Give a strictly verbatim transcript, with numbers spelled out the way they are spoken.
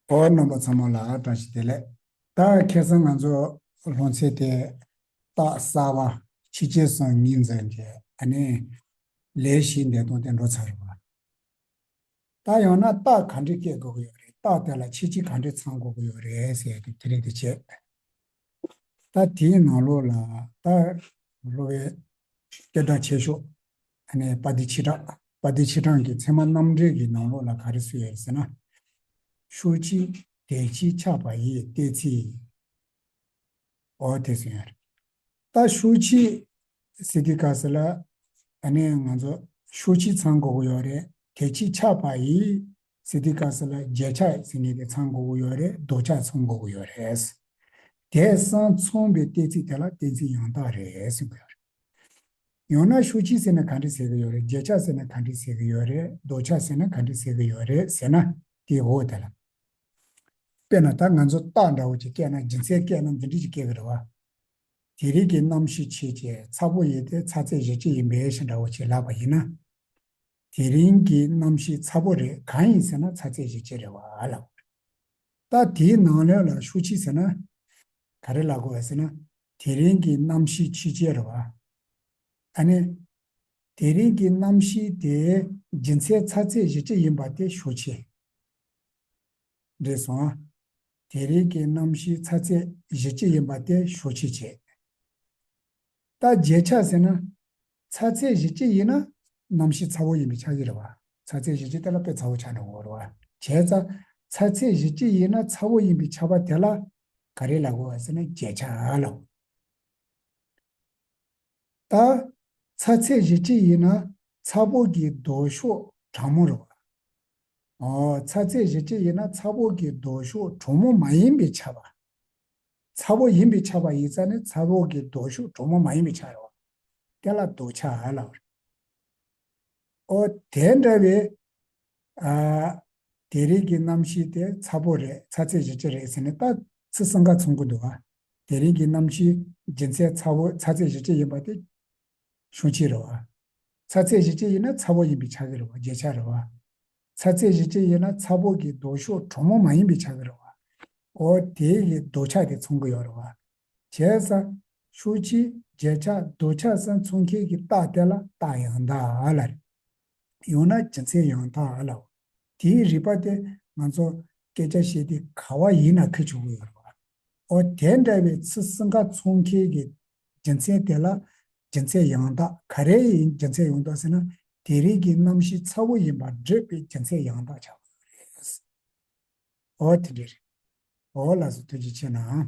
ཨོ། རྣམ་པ་ཚང་མ་ལ་བཀྲ་ཤིས་བདེ་ལེགས། ད་ཁ་སང་ང་ཚོ་སློབ་ཚན་དེ་རྟགས་གསར་པ་ཕྱི་རྐྱེན་གསུམ་ཉིན་མཚན་གྱི་ཨ་ནི་ལས་གཞི་འདི་དང་དེ་འགྲོ་ཚར་བ། ད་ཡང་ན་རྟགས་ག་འདྲས་སྐྱེ་དགོས་ཀྱི་ཡོད་རེད། རྟགས་དེ་ལ་ཕྱི་རྐྱེན་ག་འདྲས་ཚང་དགོས་ཀྱི་ཡོད་རེད་ཟེར་ཡ་དེ་དེ་རིགས་དེ་བྱས། ད་དེའི་ནང་ལོགས་ལ་ད་སློབ་དཔོན་སྐད་གྲགས་ཆེ་ཤོས་ཨ་ནི་དཔལ་ལྡན་ཆོས་གྲགས། དཔལ་ལྡན་ཆོས་གྲགས་ཀྱི་ཚད་མ་རྣམ་འགྲེལ་གྱི་ནང་ལོགས་ལ་ག་རེ་གསུངས་ཡོད་རེད་ཟེར་ན། ཤུགས་ཕྱིན་དེ་ཕྱིས་ཆགས་པ་ཡི་གཏན་ཚིགས། ཨོ་དེ་གསུངས་ཡོད་རེད། ད་ཤུགས་ཕྱིན་ཟེར་དུས་སྐབས་སུ་ལ་ཨ་ནི་ང་ཚོ་ཤུགས་ཕྱིན་ཚང་དགོས་ཀྱི་ཡོད་རེད། དེ་ཕྱིས་ཆགས་པ་ཡི་ཟེར་དུས་སྐབས་སུ་ལ་རྗེས་ཆགས་ཟེར་མཁན་དེ་ཚང་དགོས་ཀྱི་ཡོད་རེད། ལྡོག་ཆགས་ཚང་དགོས་ཀྱི་ཡོད་རེད། དེ་གསུམ་ཚང་བའི་གཏན་ཚིགས་དེ་ལ་གཏན་ཚིགས་ཡང་དག་རེད་ཟེར་གྱི་ཡོད་རེད། ཡང་ན་ཤུགས་ཕྱིན་ཟེར་ན་ག་འདྲས་ཟེར་གྱི་ཡོད་རེད། རྗེས་ཆགས་ཟེར་ན་ག་འདྲས་ཟེར་གྱི་ཡོད་རེད། ལྡོག་ཆགས་ཟེར་ན་ག་འདྲས་ཟེར་གྱི་ཡོད་རེད་ཟེར་ན། དེའི་འོག་དེ་ལ། དཔེར་ན་ད་ང་ཚོ་རྟགས་འདྲ་བོ་ཅིག་བཀལ་ན། རྒྱུ་མཚན་བཀལ་ན་འདི་འདྲས་ཅིག་བཀལ་གྱི་རེད་བ། དེ་རིང་གི་གནམ་གཤིས་ཕྱི་ཆེ་ཚ་པོ་ཡིན་ཏེ། ཚ་ཚད་བཞི་བཅུ་ཡིན་པའི་ཕྱིར་འདྲ་བོ་ཅིག་ལབ་པ་ཡིན་ན། དེ་རིང་གི་གནམ་གཤིས་ཚ་པོ་རེད། གང་ཡིན་ཟེར་ན་ཚ་ཚད་བཞི་བཅུ་རེད་བ་ལབ། ད་དེའི་ནང་ལོགས་ལ་ཤུགས་ཕྱིན་ཟེར་ན་ག་རེ་ལབ་དགོས་པ་ཟེར་ན། དེ་རིང་གི་གནམ་གཤིས་ཕྱི་ཆེ་རེད་བ། ཨ་ནི། དེ་རིང་གི་གནམ་གཤིས་དེ་རྒྱུ་མཚན་ཚ་ཚད་བཞི་བཅུ་ཡིན་པ་དེ་ཤུགས་ཕྱིན། རེད་སོང་ཨ། དེ་རིང་གི་གནམ་གཤིས་ཚ་ཚད་བཞི་བཅུ་ཡིན་པ་དེ་ཤུགས་ཕྱིན་བྱས། ད་རྗེས་ཆགས་ཟེར་ན། ཚ་ཚད་བཞི་བཅུ་ཡིན་ན་གནམ་གཤིས་ཚ་བོ་ཡིན་པས་ཆགས་ཀྱི་རེད་བ། ཚ་ཚད་བཞི་བཅུ་དེ་ལ་དཔེ་ཚ་བོ་ཆགས་འགྲོ་གི་རེད་བ། བྱས་ཙང་ཚ་ཚད་བཞི་བཅུ་ཡིན་ན་ཚ་བོ་ཡིན་པས་ཆགས་པ་དེ་ལ་ག་རེ་ལབ་དགོས་པ་ཟེར་ན་རྗེས་ཆགས་ལབ། ད་ཚ་ཚད་བཞི་བཅུ་ཡིན་ན་ཚ་བོ་གི་ལྡོག་ཕྱོགས་གྲང་མོ་རེད་བ། ཨོ། ཚ་ཚད་བཞི་བཅུ་ཡིན་ན་ཚ་བོ་གི་ལྡོག་ཕྱོགས་གྲང་མོ་མ་ཡིན་པས་ཆགས་པ། ཚ་བོ་ཡིན་པས་ཆགས་པ་ཡིན་ཙང་ནི་ཚ་བོ་གི་ལྡོག་ཕྱོགས་གྲང་མོ་མ་ཡིན་པས་ཆགས་རེད་བ། དེ་ལ་ལྡོག་ཆགས་ལབ་རེད། ཨོ། དེ་འདྲ་བའི། ཨ། དེ་རིང་གི་གནམ་གཤིས་དེ་ཚ་པོ་རེད། ཚ་ཚད་བཞི་བཅུ་རེད་ཟེར་ནས་ད་ཚིག་གསུམ་ཀ་ཚང་གི་འདུག་ཨ། དེ་རིང་གི་གནམ་གཤིས་རྒྱུ་མཚན་ཚ་བོ། ཚ་ཚད་བཞི་བཅུ་ཡིན་པ་དེ་ཤུགས་ཕྱིན་རེད་བ། ཚ་ཚད་བཞི་བཅུ་ཡིན་ན་ཚ་བོ་ཡིན་པས་ཆགས་ཀྱི་རེད་བ། རྗེས་ཆགས་རེད་བ། ཚ་ཚད་བཞི་བཅུ་ཡིན་ན་ཚ་བོ་གི་ལྡོག་ཕྱོགས་གྲང་མོ་མ་ཡིན་པས་ཆགས་ཀྱི་རེད་བ། ཨོ། དེ་གི་ལྡོག་ཆགས་དེ་ཚང་གི་ཡོད་རེད་བ། བྱས་ཙང་ཤུགས་ཕྱིན་རྗེས་ཆགས་ལྡོག་ཆགས་གསུམ་ཚང་མཁན་གྱི་རྟགས་དེ་ལ་རྟགས་ཡང་དག་ལབ་རེད། ཡང་ན་རྒྱུ་མཚན་ཡང་དག་ལབ། དེའི་རིགས་པ་དེ་ང་ཚོ་སྐད་ཆ་བཤད་དུས་ག་བ་ཡིན་ན་འཁྱེར་ཆོག་གི་ཡོད་རེད་བ། ཨོ། དེ་འདྲ་བའི་ཚིག་གསུམ་ཀ་ཚང་མཁན་གྱི་རྒྱུ་མཚན་དེ་ལ་རྒྱུ་མཚན་ཡང་དག། ག་རེ་ཡིན་རྒྱུ་མཚན་ཡང་དག་ཟེར་ན། དེ་རིང་གི་གནམ་གཤིས་ཚ་བོ་ཡིན་པར་སྒྲུབ་པའི་རྒྱུ་མཚན་ཡང་དག་ཆགས་ཀྱི་ཡོད་རེད། ཨོ། དེ་འདྲ་རེད། ཨོ་ལགས་སོ། ཐུགས་རྗེ་ཆེ་གནང་།